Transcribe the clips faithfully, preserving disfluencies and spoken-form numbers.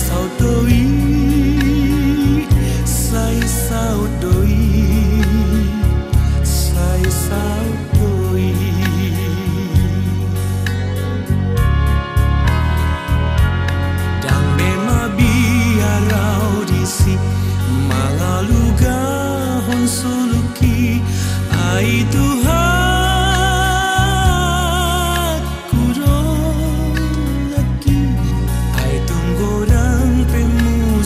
Saut do i, sai saut do i, sai saut do i. Ndang be mabiar au disi, mangalugahon soluki, ai Tuhan. Kudo lagi, ai tung godang pe muse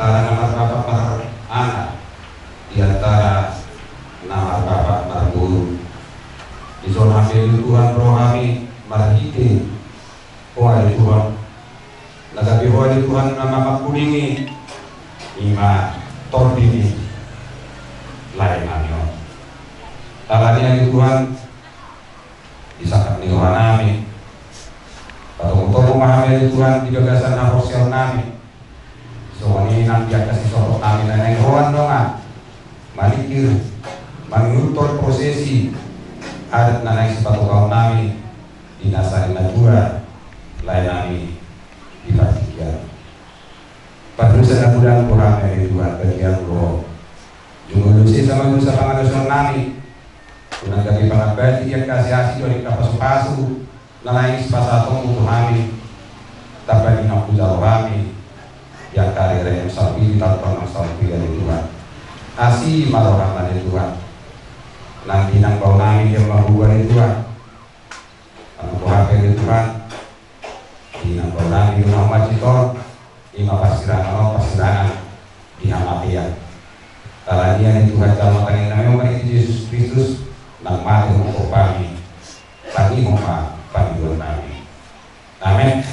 Antara na marbapak maranak, di antara na marbapak marboru. Dison hami ale Tuhan ro hami marhite Ho ale Tuhan. Na gabe Ho ale Tuhan na mamangkulingi, i ma tondi ni lae nami on. Alani i ale Tuhan, di sangkap ni roha nami, patomutomu ma hami ale Tuhan di bagasan haporseaon nami. Songon i nang di angka sisohot nami na naeng ro annon maningkir, mangihuthon prosesi adat na naeng sipatupaon nami di nasa ni natua lae nami di partingkian. Pardosa na godang do hami ale Tuhan, bagian do. Jumolo sesa ma dosa pangadoson nami. Unang gabe pangambati di angka asiasi dohot di angka pasupasu na naeng sipasahatonmu tu hami. Tamba ni naung hujalo hami di angka ari na saonari, di taon na saonari ale Tuhan. Asi ma roham ale Tuhan. Nang di na bahen nami di hami ale Tuhan. Nang boha pe ale Tuhan, di na bahen nami di na mansai on, i ma parsirangan on parsirangan di hamatean. Alani i ale Tuhan, jalo tangiang nami on marhite Jesus Kristus, na mate mangihuthon hami, tangihon ma pangidoan nami. Amen.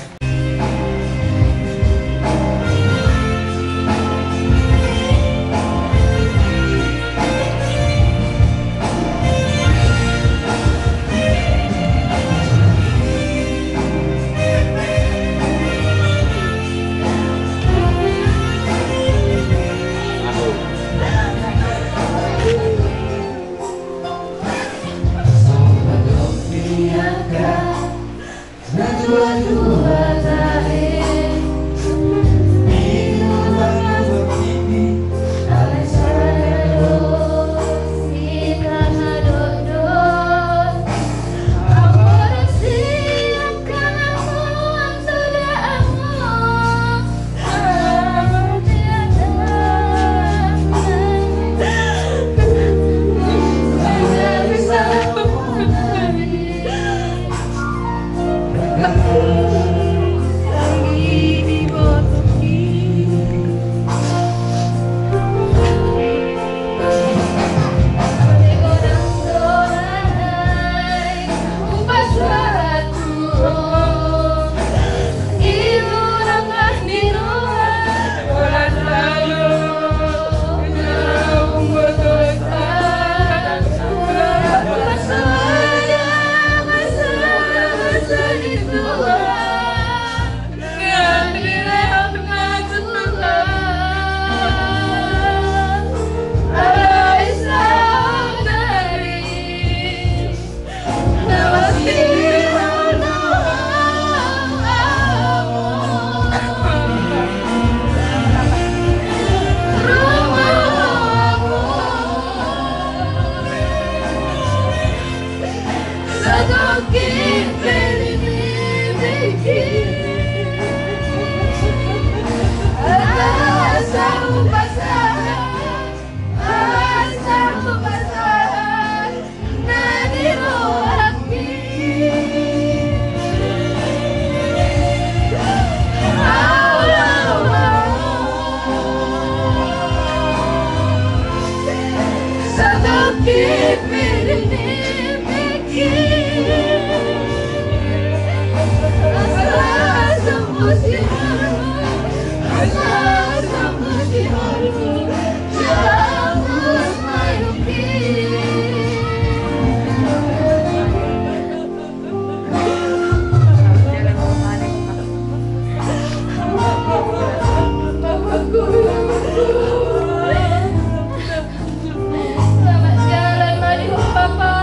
Selamat jalan ma di ho Bapa.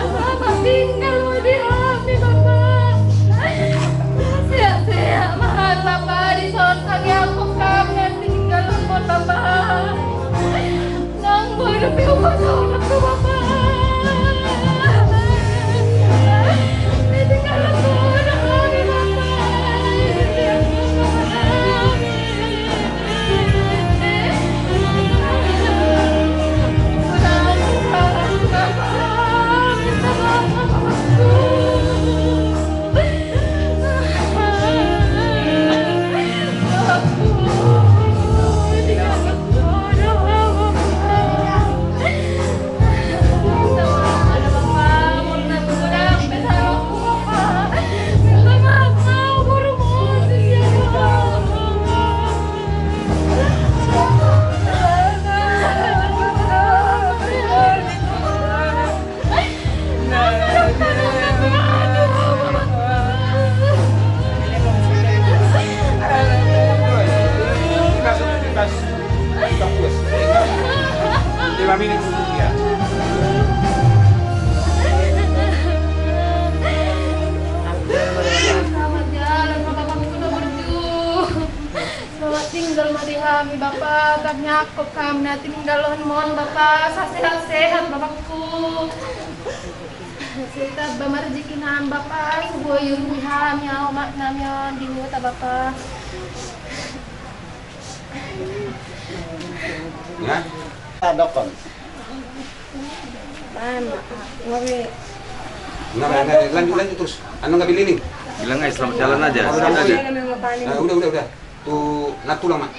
Selamat tinggal ma di hami Bapa. Sehat-sehat ma hami Bapa, dison tangiangkon hami tinggalhon Bapa. Hami Bapa, tangiangkon hami na tininggalhon mon Bapa, sai sehat-sehat Bapakku. Sai tamba marejeki nami Bapa, suhoi urupi hami ahu, omak nami on di huta Bapa. Ya? Dokon. Nah, nah, nah, lanjut, lanjut terus. Anu nggak bililing. Bilang aja selamat jalan aja. Udah, udah, udah. Tuh, nah, tulang, Mak.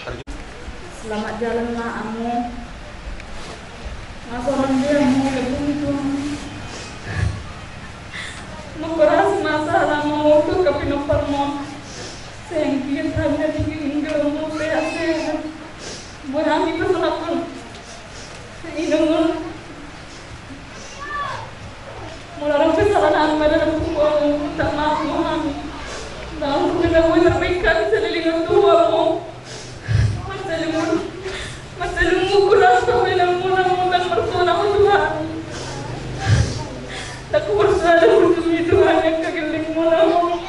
Selamat jalan, Mak, amu. Masa orang dia mau ketemu itu. Mengkurasi masalah mau untuk ke Pinoparmon. Sehingga hanya tinggal mau sehat-sehat. Buat kami personal pun. Inumon. Molo adong pe salah nami, molo adong pe salah nami, minta maaf ma hami. Naung hupinta hami tarbaikan saleleng on tu Tuhanmu. Marsaleleng, marsaleleng mungkul ahu tu hami, naung molo adong martona ho tu hami. Ndang huparsoada hujung ni Tuhan i angka gellengmuna on.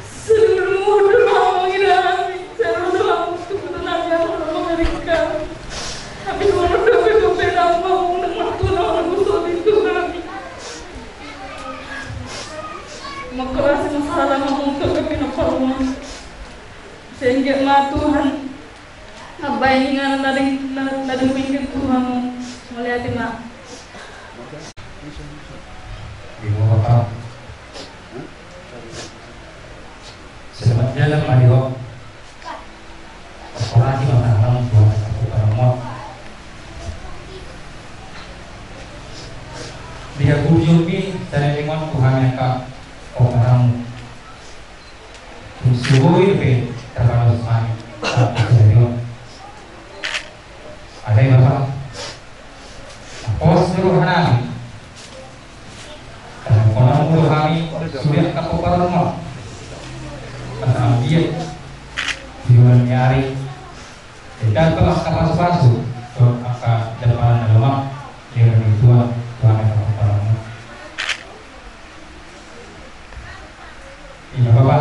Saleleng mungkul do hamu manghina hami, saleleng do hamu tu huta nami, hamu do mangaringkami. Hami do hamu dope dope nami, hamu do martona, hamu do soling tu hami. Mengkurasi masalah ma hamu tu angka Pinoparmon. Sehingga ma Tuhan, mambahen inganan na dung, na, na dung pinggir Tuhan. Mauliate ma. Di bawah. Selamat jalan, Mario. Mengkurasi masalah ma hamu tu angka Pinoparmon. Di hujung ni saleleng on tu hami angka Pinoparmon. Suhoi pe terbalas main. Alai Bapa, pos do roha nami. Tarhon hamu do hami sude angka Pinoparmon. Pasangan dia di bulan ni ari. Enda pe angka pasupasu dohot angka damparan na lomak ni roha ni Tuhan, Tuhan angka Pinoparmon. Ima Bapa,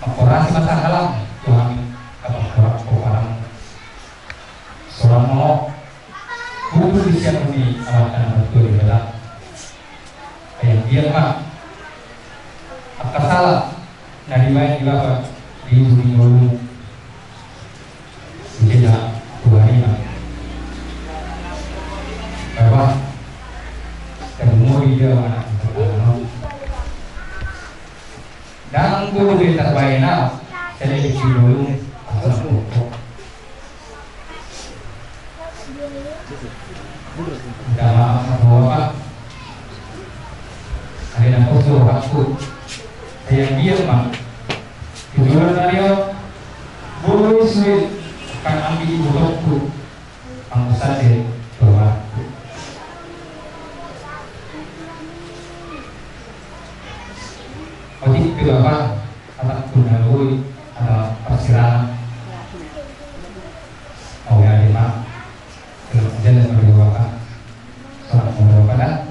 mengkurasi masalah tu hami angka Pinoparmon. Songon na hubuhai sian ni Amanta na martua Debata. Ai anggiat ma angka sala na dibaen di Bapa di ujung ni ngolum. Ijinha Tuhan i ma. Bapa, tarlumobi dia ma anak. Ndang boi be tarbaen au saleleng di ngolum. Ndang ma, Bapa. Alai na pos do rohangku. Sai anggiat ma di joloan ni ari on, boi sude angka na ambil di botongku. Anggo sande rohangku. Otik pe Bapa, hatangku na boi, hata parsirang. Mauliate ma. Selamat jalan, Bapa. Selamat, Bapa.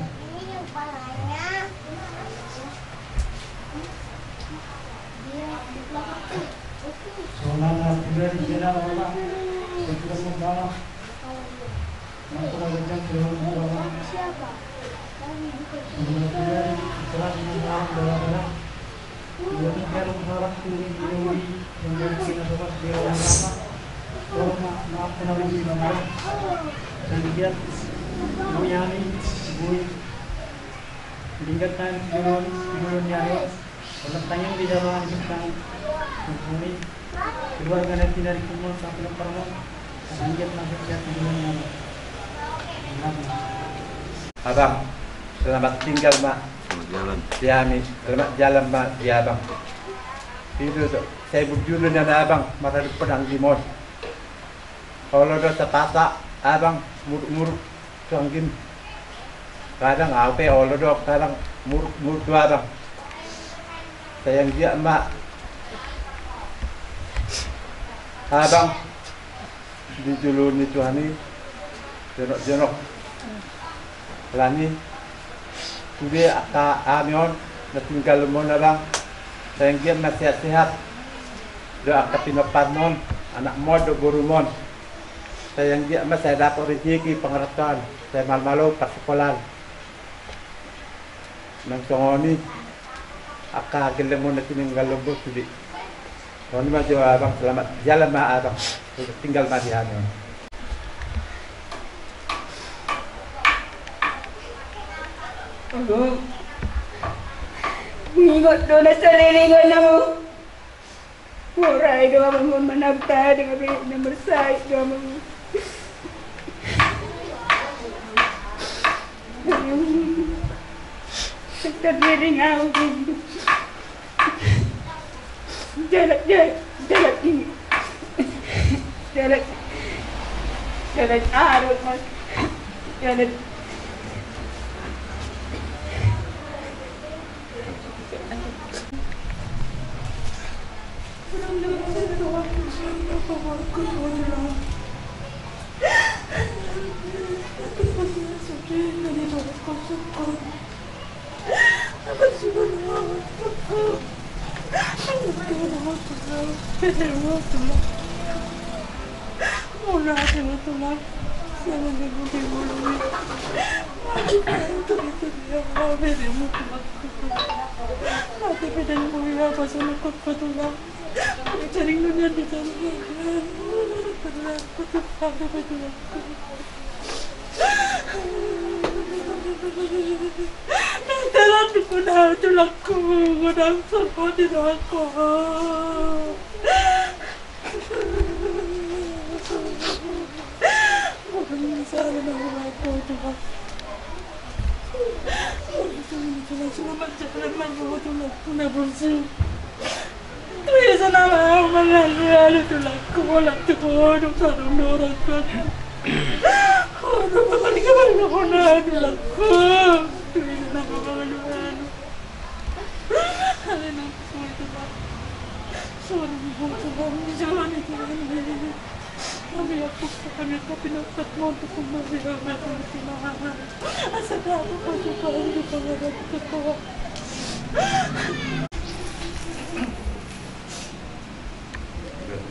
Songon na sudah di sana, Bapa. Sudah membawa. Songon na sudah di sana, Bapa. Songon na sudah di sana, Bapa. Keluarga na pinari kumon sampai parmon. Abang, selamat tinggal ma. Selamat jalan. Di hami, selamat jalan ma di abang. Itu tu, sai burju do nian abang, maradophon anggimon. Olo do tapasa abang, muruk-muruk tu anggim. Kadang au pe olo do, kadang muruk-muruk tu abang. Sai anggiat ma abang di jolo ni Tuhan i jonok-jonok. Alani sude angka hami on na tinggal on abang, sai anggiat ma sehat-sehat. Angka pinomparmon, anakmon dohot borumon. Sai anggiat ma sai dapot rezeki pangarantoan, sai malmalo parsikolaan. Nang songon i angka gellenmon na tininggalhon ho sude. Songon i ma jo abang, selamat jalan ma abang. Tinggal ma di hami. Aduh. Ingot do na saleleng on hamu. Borai do amang on manabta, dengan be na marsahit do amang on. Sektor dering au. Jalan, jalan, jalan ini. Jalan. Jalan arut, Mas. Jalan.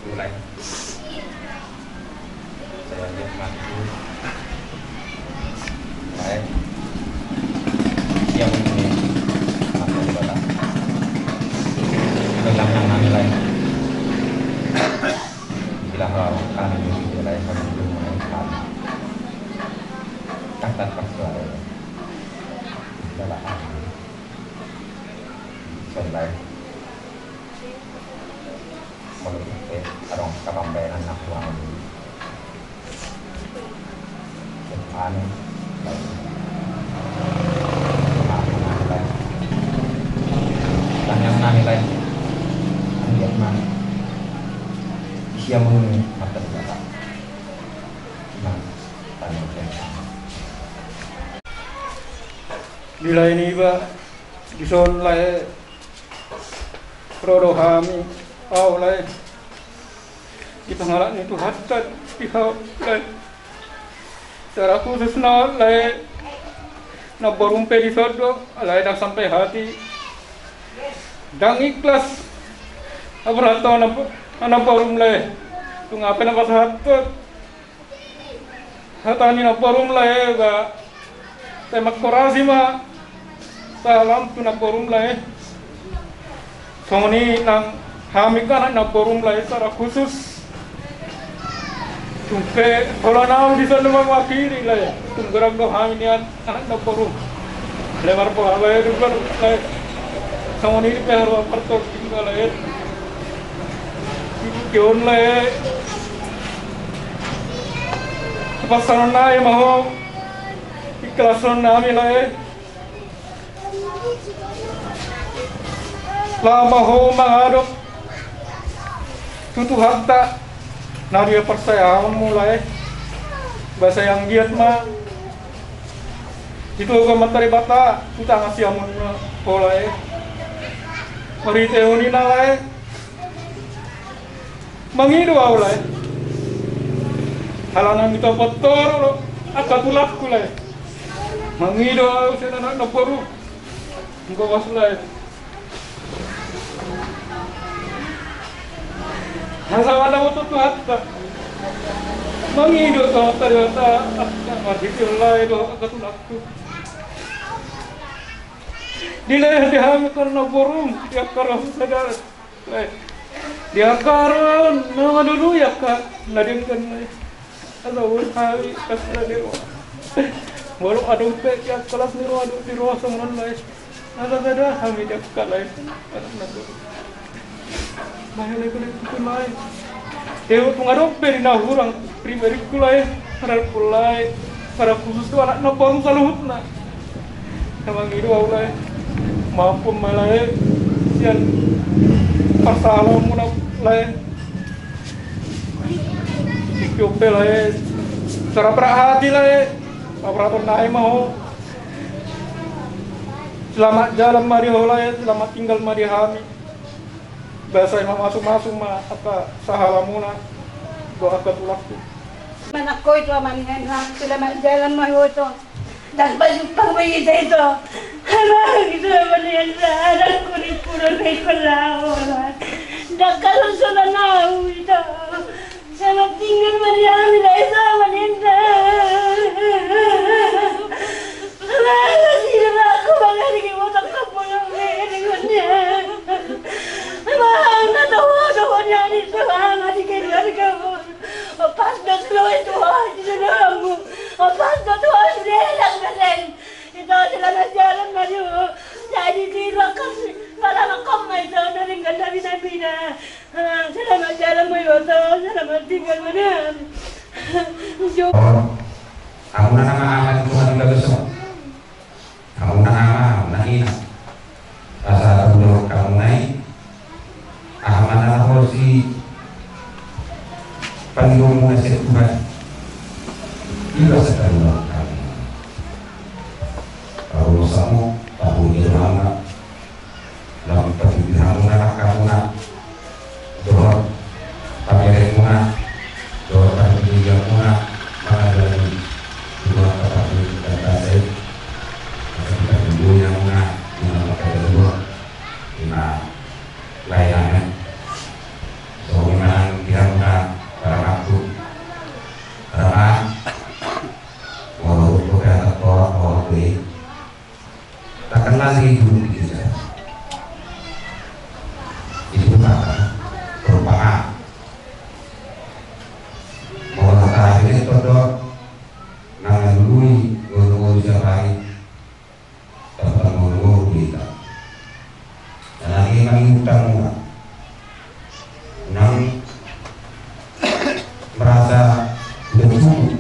Mulai. Saya lihat mati. Baik. Siap ini. Mati di kota. Dalam yang nami lain. Bila hal kami di lain kami belum main kami. Kata persoalan. Dalam hal. Selesai. Molo tung pe adong hatambahenan na huanon. Anu. Tanyang nami lain. Anggiat ma. Sia mulu ni mata di kata. Nah, tanyang. Di lae niba, dison lae, ro do hami, au lae, di pangalap ni Tuhanta di hau lae. Secara khusus na lae, namborum pe dison do, lae ndang sampai hati. Ndang ikhlas. Abraham tu namborum lae. Tung hape na pasahathon. Hata ni namborum lae ba, terima kasih ma. Salam tu namborum lae. Songon i nang hami anak namborum lae secara khusus. Tung pe holan au dison mewakili lae. Tung godang do hami nian anak namborum. Lae marpoha bae do lae. Songon i pe haru partor tinggal lae. Ibu kion lae. Pasahaton nami ma ho. Ikhlason nami lae. Laho ma ho mangadop tu Tuhanta na diparsahatonmu lae. Ba sai anggiat ma ditogu Amanta Debata tu tangan siamunna ho lae. Marhitehon i na lae. Mangido au lae. Alana nunga pintor do angka tulangku lae. Mangido au sian anak namboru. Enggo bos lae. Hasangapon ma tu Tuhanta. Mangido tu Tuhanta, Tuhanta, angka marhite lae do angka tulangku. Dilehon di hami angka na borum, di angka roha sadar. Di angka roha na mangalului angka na denggan. Asa boru hami angka na denggan. Molo adong pe di angka las ni roha, adong di roha songon on lae. Asa sada hami di angka lae. Bahen lae, bahen lae. Tehu tung adong pe di na hurang pribadingku lae. Harapku lae, harapku khusus tu anak na boru saluhutna. Na mangido ahu lae, maampun ma lae sian parsahalamuna lae. Tingki on pe lae, saraprah hati lae, paborhaton nai ma ho. Selamat jalan ma di ho lae, selamat tinggal ma di hami. Basa i ma, mamasu-masu ma angka sahalamuna dohot angka tulangku. Manangko ito, Ama ni Hendra, selamat jalan ma ho ito. Ndang pajumpang ma hita ito. Alah, ito Ama ni Hendra, anakku ni pura na ikon laho. Ndang kalusunan ahu ito. Selamat tinggal ma di hami lae, Ama ni Hendra. Alah, sira aku bangari ki botak kapulung ni ringonnya. Alah, na tahu ada wanya ni, Tuhan, di keluargamu. Pas dos lo itu, di dalammu. Pas dos lo itu, di dalam. Ito, selamat jalan ma di ho. Jadi di lokasi, pala makom ma ito, na denggan na bina-bina. Ah, selamat jalan ma di ho, selamat tinggal ma di ho. Jo. Hamuna nama ama di Tuhan di bagas on. Hamuna ama, hamuna ina. Asa taulahon hamuna i. Aha ma na laho sipangidoonmuna sian Tuhan? Iba sataru ma hami. Parhorasanmu, parhorasan hamuna, lam patuduhonmuna, langkamuna, dohot pamerengmuna, dohot parhundulmuna, mangalului tu Tuhan, parhundul dan basa i, asa diparhundul hamuna, di na mangkadalua, di na lae nami. Songon i ma nang di hamuna paramangku. Paramang. Molo hudok hata torop, molo be. Takkan lagi dulu di gereja. Itu maka perumpamaan. Molo hata akhirnya todok, nang ngalului ngolu-ngolu sian ari. Dapat mangolu-ngolu hita. Nang i mangihuthon muna. Nang merasa udah cukup.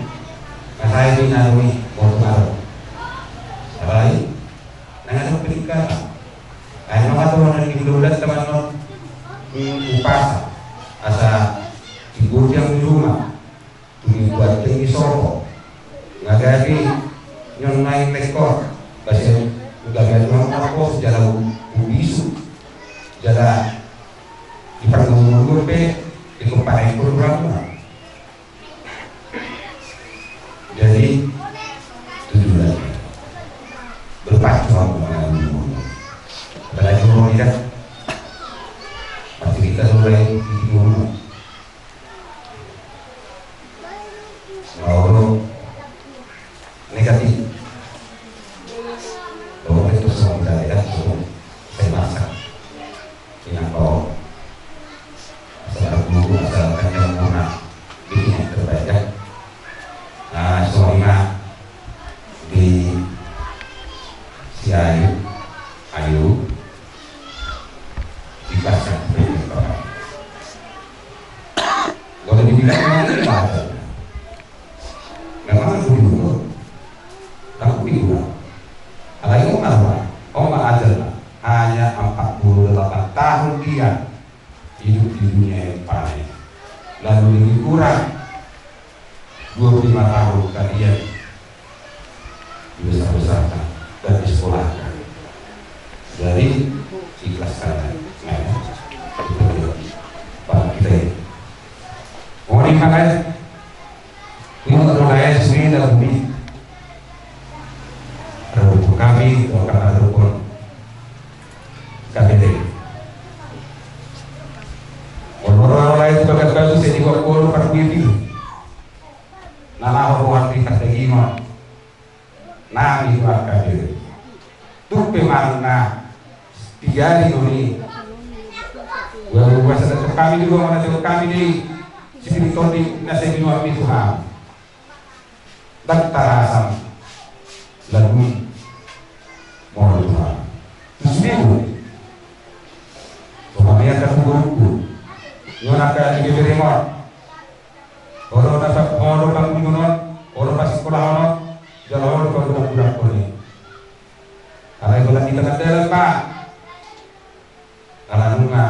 Kasai di nalui ngolu-ngolu. Apalagi nang ada peningkatan. Ayo maka tuh nang di bulan teman non upasa asa di gudang di rumah. Tumimbo ate ni sopo. Nga gabe nion naeng mekon. Basa nga gabe nion marpos jala ubisu. Jala di parngoluon pe di kompara ikon ramuna. Jadi tujuh lagi. Berpacu aku manganggur. Apalagi orang tidak. Pasti kita mulai di rumah. Mauro negatif. Bahwa itu semua kita lihat semua terpaksa. Ini apa? Asal guru, asal kan yang murah. Bikin yang terbaik ya. Nah, semua lima di si Ayu, Ayu, dikasih. Boleh dibilang memang ini bahasa. Memang aku diukur. Aku diukur. Alai Oma, Oma Ajal hanya empat puluh delapan tahun dia hidup di dunia yang fana. Lalu lebih kurang dua puluh lima tahun kalian dibesar-besarkan dan disekolahkan. Jadi ikhlaskan. Nah, itu dia. Pak, kita ini. Mohon maaf, ini orang lain sendiri dah bumi. Rukun kami, rukun kami, rukun kami. Menurut orang lain juga Jolo hami di sipintori na sai binoanmi tu hami. Ndang tarasam lalu molo tu hami. Tu sude do. Songon i angka tu borungku. Nuaeng angka di beberemon. Olo na sa olo panggungunon, olo pasingkolahonon, jala olo pagudak-gudakhon i. Alai holan di tengah dalan ma. Ala nunga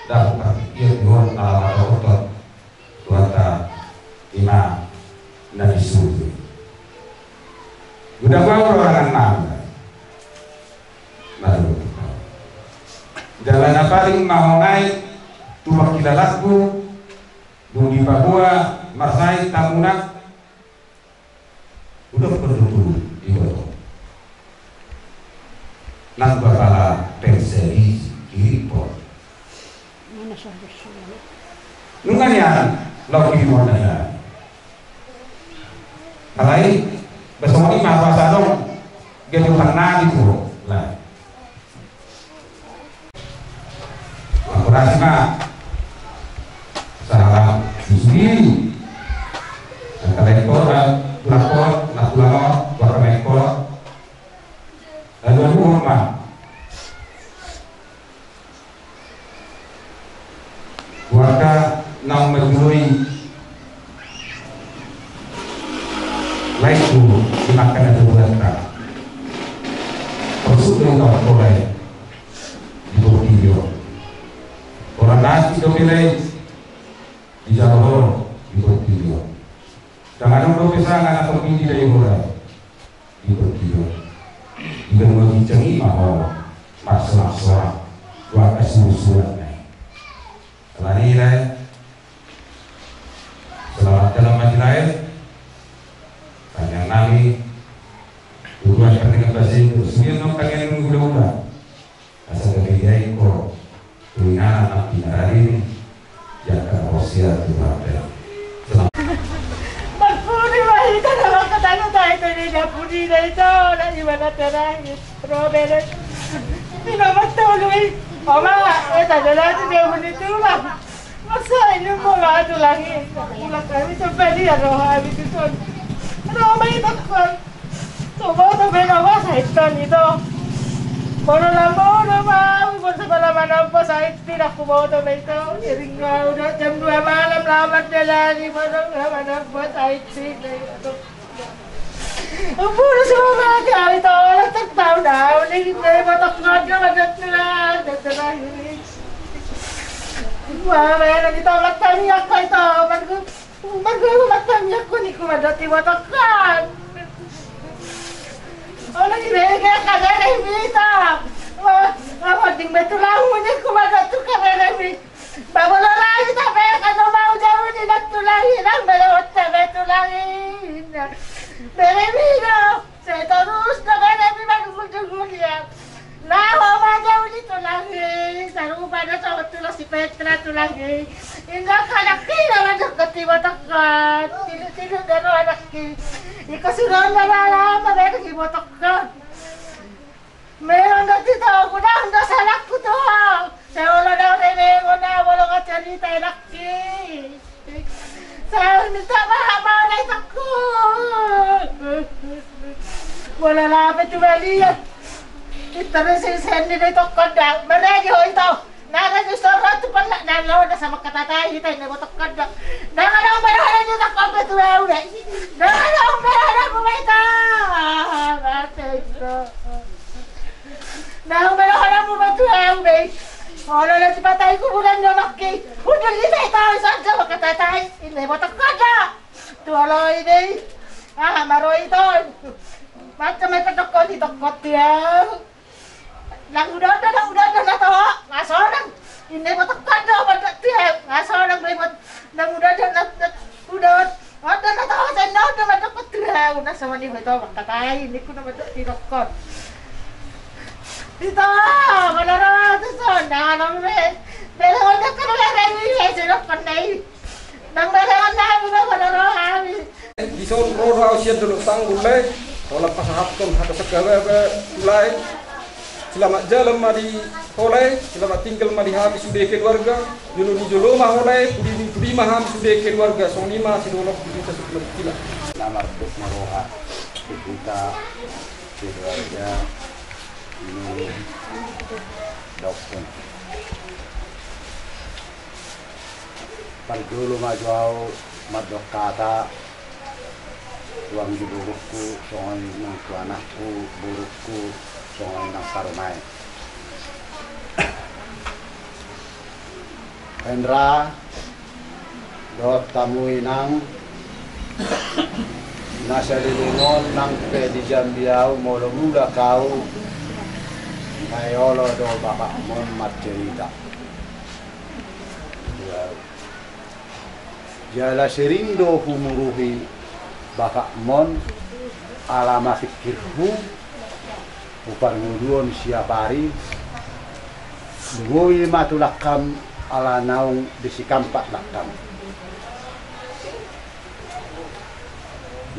dapot partingkian di on ala mata otot Tuhanta ima na di surgo. Udah gua orang nang. Jala na paling mahonai tu pangkilalanku dung dipaboa marsahit hamuna. Udah perlu di botol. Nang bapala penseli kiri pol. Nunga nian lau kiri pol na nian. Alai besok ini mah pas adong. Gak utang nadi tuh. Nah. Akurasi ma. Salam sisi. Angka lektor, laktor, laktor, laktor. Lalu aku ma. Warga nang menjurui. Lain tu di makan ada bulan tak. Maksud dari tahun mulai di Portillo. Orang nasi dope lain di Jawa di Portillo. Jangan dulu bisa nggak atau tinggi dari orang. Di Portillo. Di Portillo. Di Portillo. Di Portillo. Di Portillo. Di Portillo. Di Portillo. Di Portillo. Alani lae. Selamat jalan ma di lae. Tangiang nami. Tuhan pernah kasih. Sudah nong tangiang nunggu udah. Asa gabe diaiko tu inganan na pinaradi ni jaka hosia tu hapel. Marpudi ma hita na mangkatangkatang tu dia pudi na ito na iba na terakhir. Robert. Ina matolu i. Oma, eh, tadi lagi dia bunyi tu lah. Masa ini mau lah tu lagi. Pulang kami sampai dia roh habis itu. Roh main takut. Tuboto be na hupasahiton ito. Molo lam bodo ma au, molo sabola manang hupasahiton, huboto be ito. Iring ma au do jam dua malam laho mandalani, molo lam manang hupasahiton ito. Umpuru sumamati au ito, olah tak tau na au, ni botok ngodjo, ngodjo tulang, ngodjo tulang ini. Wah, mana ditolak kami, aku ito, margu. Margulu ma tangiangku, ningku ma dohot ibotongkon. Olo, ibereng karerehi hita. Wah, amonding be tulangmu, ningku ma dohot tu kareremi. Ba molo laho hita be, kan na mau jauh ni nang tulang i, nang be dohot be tulang i. Beremi do. Sai torus do beremi manungkun-nungkun ia. Laho ma jauh ni tulang i, sarupa do songon tulang si Petra tulang i. Inda anak i na mandok dohot ibotongkon, tilu-tilu do ro anak i. Ingkon suruon na ma laho mamereng ibotongkon. Memang do tito, unang do salangku tu ho. Sai olo na remengon na molo nga cerita anak i. Sai minta maaf ma na itangku. Molo lape tu balian. Ita be sisen ni itongkon da. Maragi ho ito. Nara ni soro tu pala na lo na sama kata tai ita ni botongkon da. Nara na umbar hara ni itangkon be tu au be. Nara na umbar hara ku be ita. Mate ito. Nang melo halamu ma tu au be. Olo na sipatai kuburan ni anakki. Hundul ni sai tau saja maka tatai. Inna i botongkon da. Tu olo i be. Aha ma ro ito. Macam ai pandok ni tongkon tu au. Nang uda uda nang uda uda na toho. Nga sonang. Inna i botongkon da pandok tu au. Nga sonang be bot. Nang uda uda nang uda uda. Oda na taho sai na oda mandok tu au, na sama ni ho ito mangkatai, ningku na mandok tu itongkon. Ito, molo ro tu son, na nang be. Berengon na karo lereng i, sai dokkon na i. Nang berengon na hami, molo ro hami. Dison ro do au sian Dolok Tanggul lae. Holan pasahathon hata sanggabeabe tu lae. Selamat jalan ma di ho lae, selamat tinggal ma di hami sude keluarga. Jolo ni jolo ma ho lae, pudi ni pudi ma hami sude keluarga. Songon i ma sidolok di kita suku Marikila. Na mardok ma roha di kita keluarga ini dokter. Parjolo ma jo au mandok hata tu anggi borungku, songon i nang tu anakku, borungku, songon i nang parumaen. Hendra dohot hamu inang, na saleleng on nang pe di Jambi au, molo mulak au, nunga olo do bapakmon marcerita. Jala sering do humuruhi bapakmon, ala ma pikirhu, huparngoluhon siapari, lumobi ma tu langkam, ala naung di Sikampak langkam.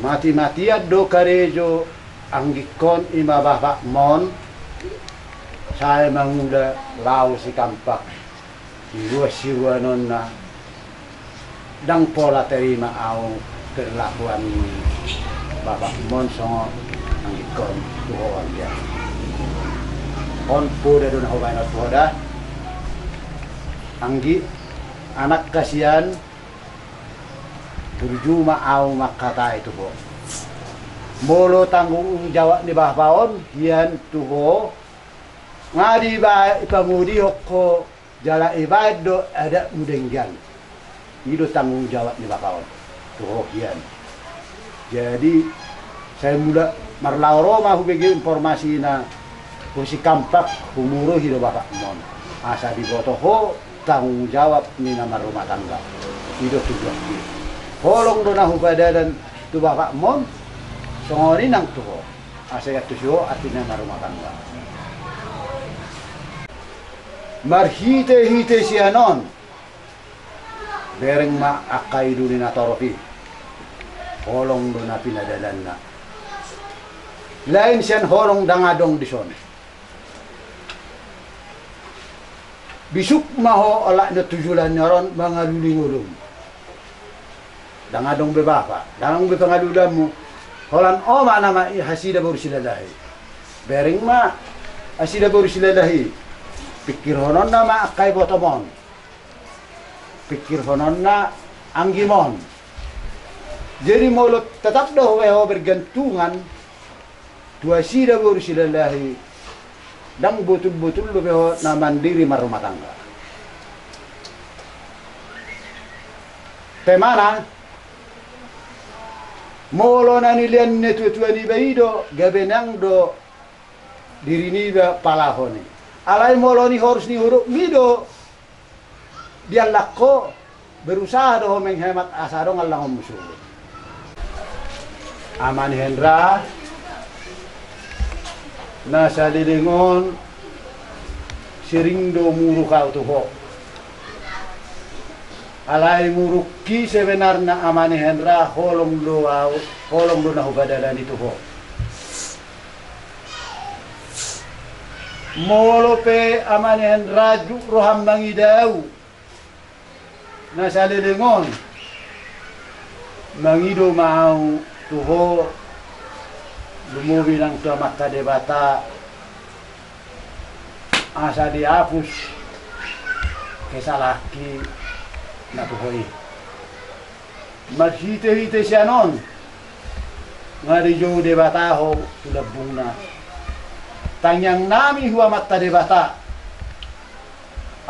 Mati-matian do karejo anggingkon, i ma bapakmon, sai mangula laho Sikampak. Di ruas sibuanonna, ndang pola tarima au perlakuan ni bapakmon songon anggingkon tu ho, anggi. On poda do na hubaen on tu ho da, anggi, anak kasian. Burju ma au mangkatai tu ho. Molo tanggung jawab ni bapa on hian tu ho, nga diba-, dipangodihon ho jala ibaen do adatmu denggan. I do tanggung jawab ni bapa on tu ho hian. Jadi, sai mulak marlaho ro ma hubege informasi na tu Sikampak, humuruhi do bapakmon. Asa diboto ho tanggung jawab ni na marrumah tangga. I do tujuanki. Holong do na hupadalan tu bapakmon, songon i nang tu ho. Asa i antusi ho artina na marrumah tangga. Marhite-hite sian on, bereng ma angka ilu ni natorop i. Holong do na pinadalanna. Lain sian holong ndang adong dison. Bisuk ma ho olat ni on tu joloan ni ari on mangalului ngolum. Ndang adong be bapa, ndang adong be pangalulanmu. Holan oma nama i hasida boru Silalahi. Bereng ma hasida boru Silalahi. Pikirhononna ma angka ibotom on. Pikirhononna anggimon. Jadi molo tetap do ho bergantungan tu hasida boru Silalahi, ndang botul-botul dope ho na mandiri marrumah tangga. Pe mana, molo na nilehon ni tua-tua niba i do, gabe nang do diri niba palahon i. Alai molo nihorus ni hurupmi do diallang ho, berusaha do ho menghemat asa adong allangonmu suhut. Ama ni Hendra, na saleleng on sering do muruk au tu ho. Alai murukki sebenarna ama ni Hendra, holong do au, holong do na hupadalani tu ho. Molo pe ama ni Hendra juk roham mangida au, na saleleng on mangido ma au tu ho, lumobi nang tu Amanta Debata, asa dihapus kesalahanki na tu ho i. Marhite-hite sian on, nga dijou Debata ho tu lambungna. Tangiangnami tu Amanta Debata,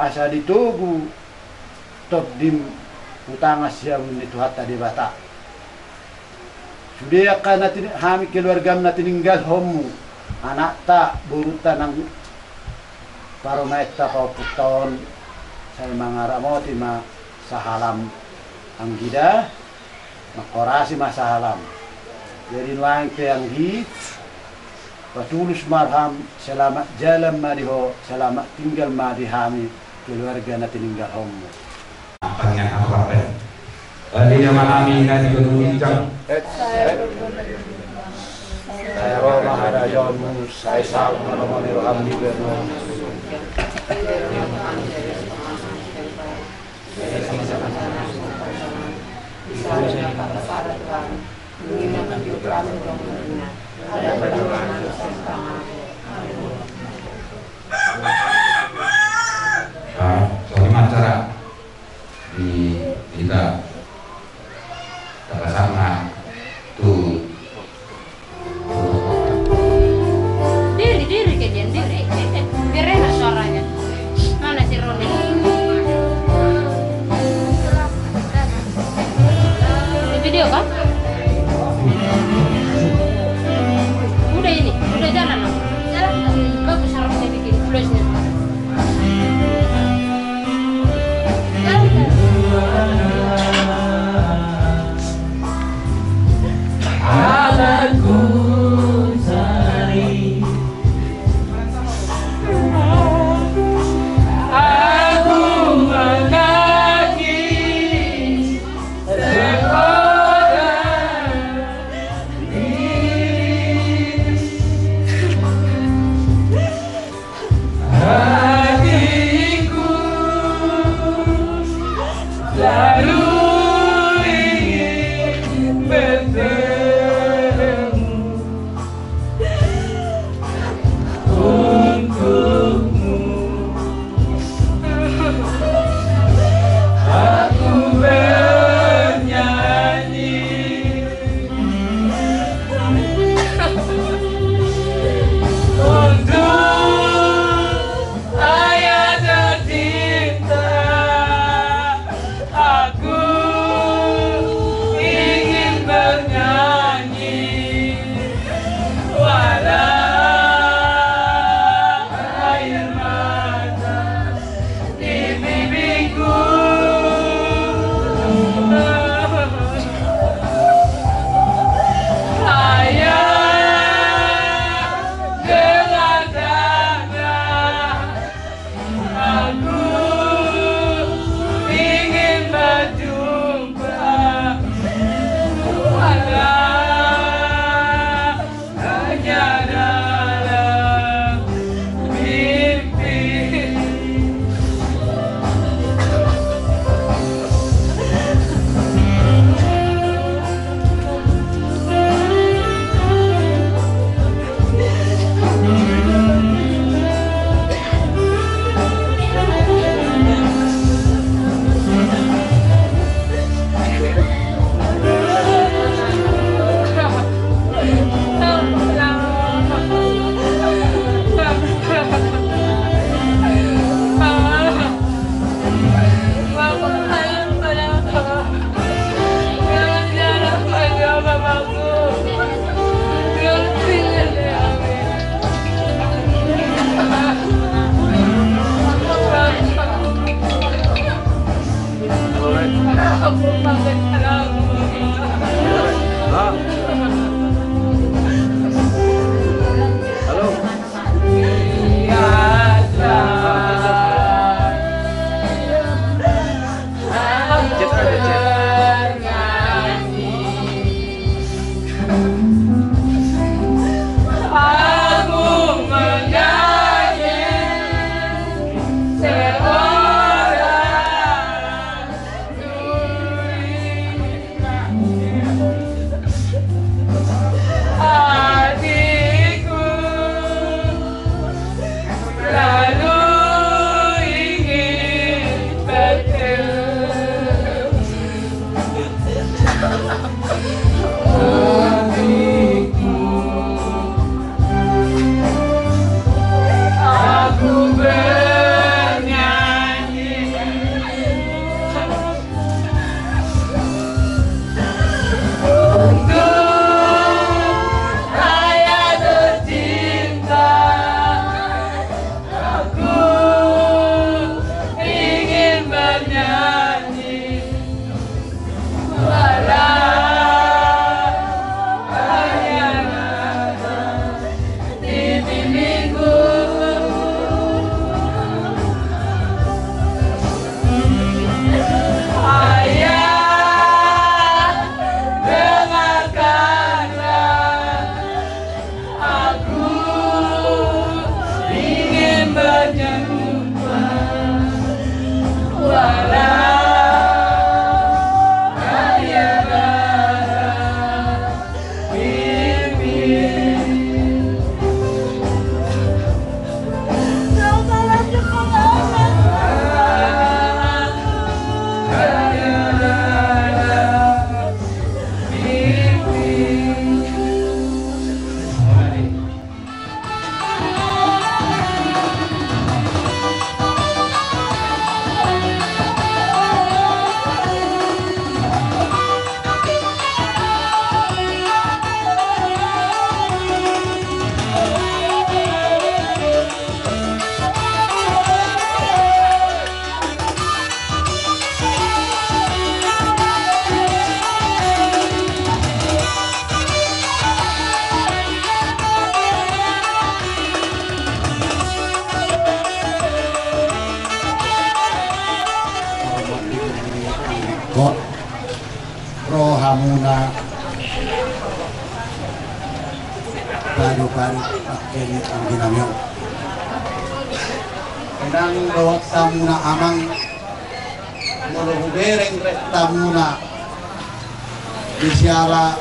asa ditogu tondim tu tangan siamun ni Tuhanta Debata. Sude angka na tin-, hami keluargam na tininggalhonmu, anakta, borunta nang parumaenta, paompungta on, sai mangaramoti ma sahalam anggida, mangkorasi ma sahalam. Jadi nuaeng pe anggi, patulus ma roham, selamat jalan ma di ho, selamat tinggal ma di hami keluarga na tininggalhonmu. Tangiang apa pe. Bali nama nami na di gunung Ujang. Saya roh mahara Sai saut ma roha ni roham di bernong. Ah, songon i ma acara di hita. Tangkas ma tu diri, diri ke dia, diri. Biar enak suaranya. Mana si Roni? Di video kah? Udah ini, udah jalan, no? Jalan. Bagus, harusnya bikin flashnya. Hatiku selalu ingin bertemu untukmu. Aku bernyanyi untuk ayah tercinta. Aku ingin bernyanyi walau air mata di pipiku. Ayah, dengarkanlah, aku ingin berjumpa walau hanya dalam mimpi. Halo. Hatiku selalu ingin bertemu. Hatiku, aku bernyanyi. Untuk ayah tercinta, aku ingin bernyanyi walau Rohamuna. Padu-padu pakke ni anggi nami on. Nang dohot hamuna amang, molo hubereng rap hamuna di siala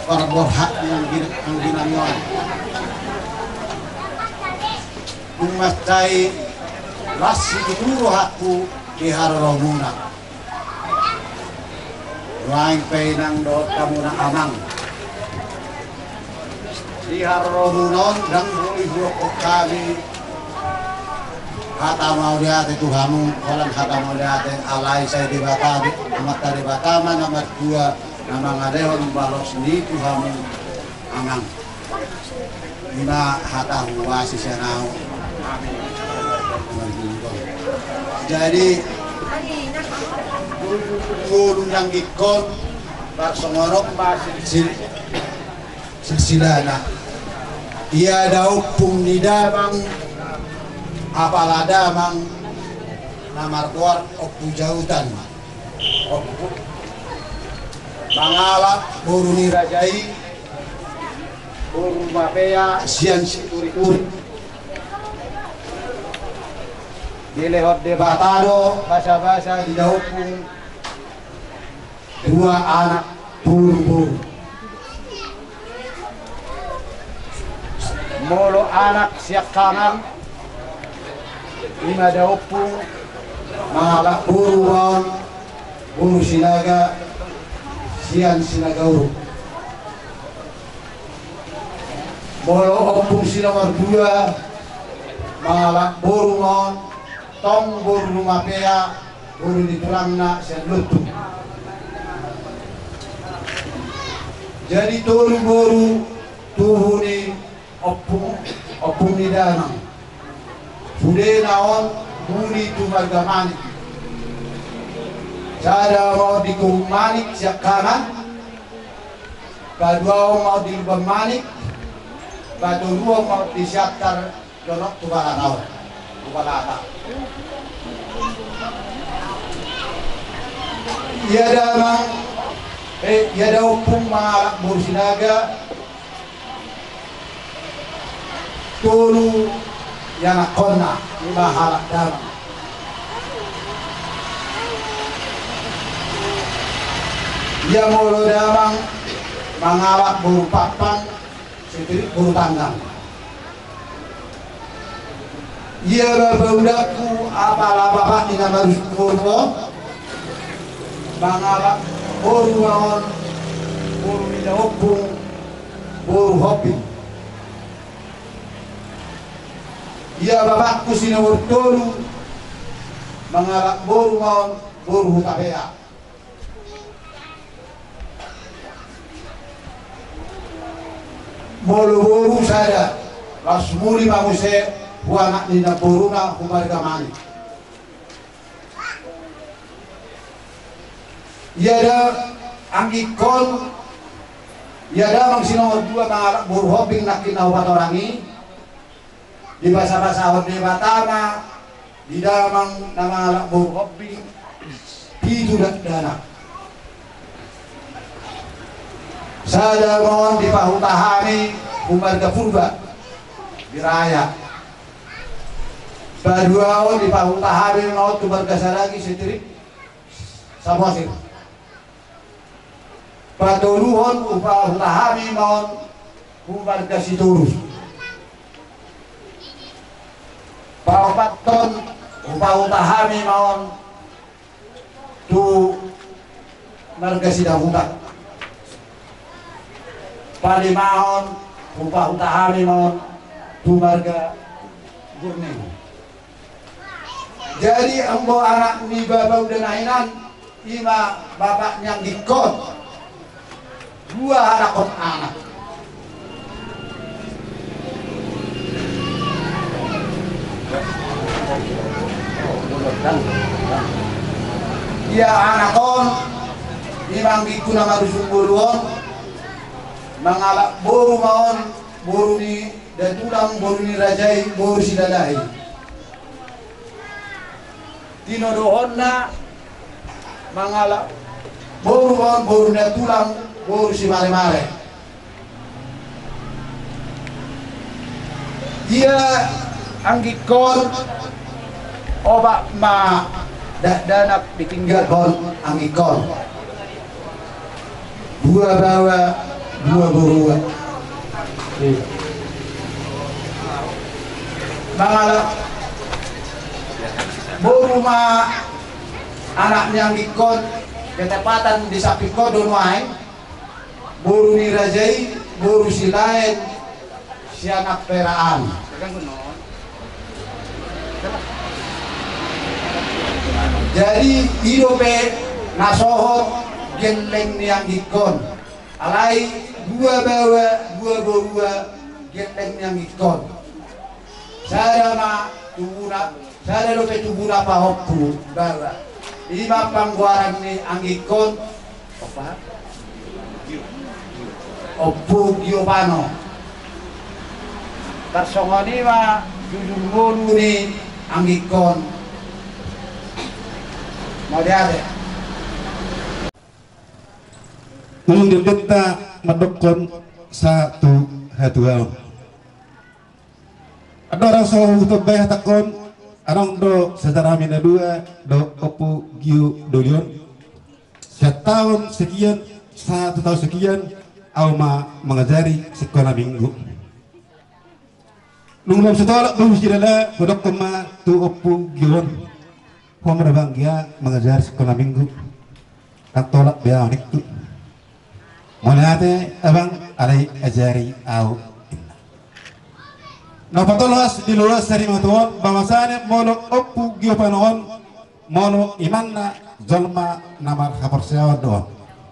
parborhat ni anggi, anggi nami on. Dung mansai las situtu rohangku di haroromuna. Nuaeng pe inang dohot hamuna amang, di haroromuna on ndang boi hudokhon hami hata mauliate tu hamu, holan hata mauliate, alai sai Debata, Amanta Debata ma na martua na mangalehon balos ni tu hamu amang. Ima hata huasi sian ahu. Jadi ngolu nanggikkon, parsongonon ma silsil-, silsilana. Ia da ompung ni damang, apala damang na margoar Ompu Jautan. Ompu mangalap boru ni raja i, boru Mapea sian Siturituri. Dilehon Debata do basabasa di da ompung dua anak boru-boru. Molo anak siangkangan, ima da ompung mangalap boru ma on, boru Sinaga sian Sinagauruk. Molo ompung si nomor dua mangalap boru ma on, tong boru Mapea, boru ni tulangna sian Lontung. Jadi tolu boru tubu ni ompung, ompung ni damang. Sudena on muli tu marga Manik. Sada ma on di Gung Manik siangkangan, paduahon ma on di Lumban Manik, patoluhon ma on di Siantar Jonok tu Balata on, tu Balata. Ia damang, eh, ia da ompung mangalap boru Sinaga, tolu ianakhonna, ima halak damang. Ia molo damang mangalap boru Pampang, Siturik boru Tanggang. Ia bapaudangku apala bapak ni na marusung boru on, mangalap boru ma on, boru ni da ompung, boru Hombing. Ia bapakku si nomor tolu mangalap boru ma on, boru Hutapea. Molo boru sada, laos muli ma muse tu anak ni namboruna tu marga Manik. Ia da anggingkon, ia damang si nomor dua mangalap boru Hombing nangkin na hupatorang i, dibasabasahon Debata ma di damang na mangalap boru Hombing pitu dakdanak. Sada ma on dipahuta hami tu marga Purba di Raja. Paduahon dipahuta hami ma on tu marga Saragi Siturik Samosir. Patoluhon hupahuta hami ma on tu marga Sitorus. Paopathon hupahuta hami ma on tu marga Sidabutak. Palimahon hupahuta hami ma on tu marga Gurning. Jadi anggo anak ni bapauda na hinan, ima bapak ni anggingkon, dua halak on anak. Ia anak on, ima anggingku na marusung boru on, mangalap boru ma on, boru ni da tulang, boru ni raja i, boru Silalahi. Tinodohonna Mangalap boru on, boru na tulang, boru Simaremare. Ia anggingkon, opat ma dakdanak ditinggalhon anggingkon. Dua baoa, dua borua. Mangalap boru ma anak ni anggingkon, ketepatan di sampingkon do nuaeng, boru ni raja i, boru Silaen, sian Ampera an. Jadi i dope na sohot gelleng ni anggingkon. Alai dua baoa, dua borua, gelleng ni anggingkon. Sada ma tubuna, sada dope tubuna pahompu baoa. I ma panggoaran ni anggingkon, Ompu Giovanni. Tarsongon i ma jujur ngolu ni anggingkon. Mauliate. Nunga diendenta mandokkon sa tu hatuaon. Andorang so hutombai hatangkon, adong do sejarah mi na dua do Ompu Gio Dolion. Sian taon sekian sahat tu taon sekian, au ma mangajari sikola minggu. Nunga lam sitolap do husidala, hudokkon ma tu Ompu Gion. Ho ma da bang gia mangajari sikola minggu. Ndang tolap be au ningku. Mauliate abang, alai ajari au. Na patolhas di loas sari matuon, bahwasanya molo Ompu Giovanni on, molo imanna jolma na marhaporseaon do on.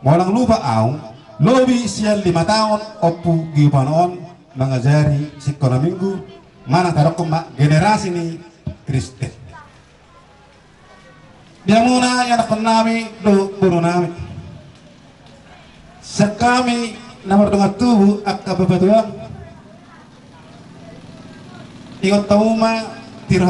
Molo ndang lupa au, lobi sian lima taon Ompu Giovanni on mangajari sikola minggu, manang tadokkon ma generasi ni Kristen. Di hamuna anakkon nami dohot boru nami, sian hami na mardongan tubu angka bapa tua, ingot hamu ma tiur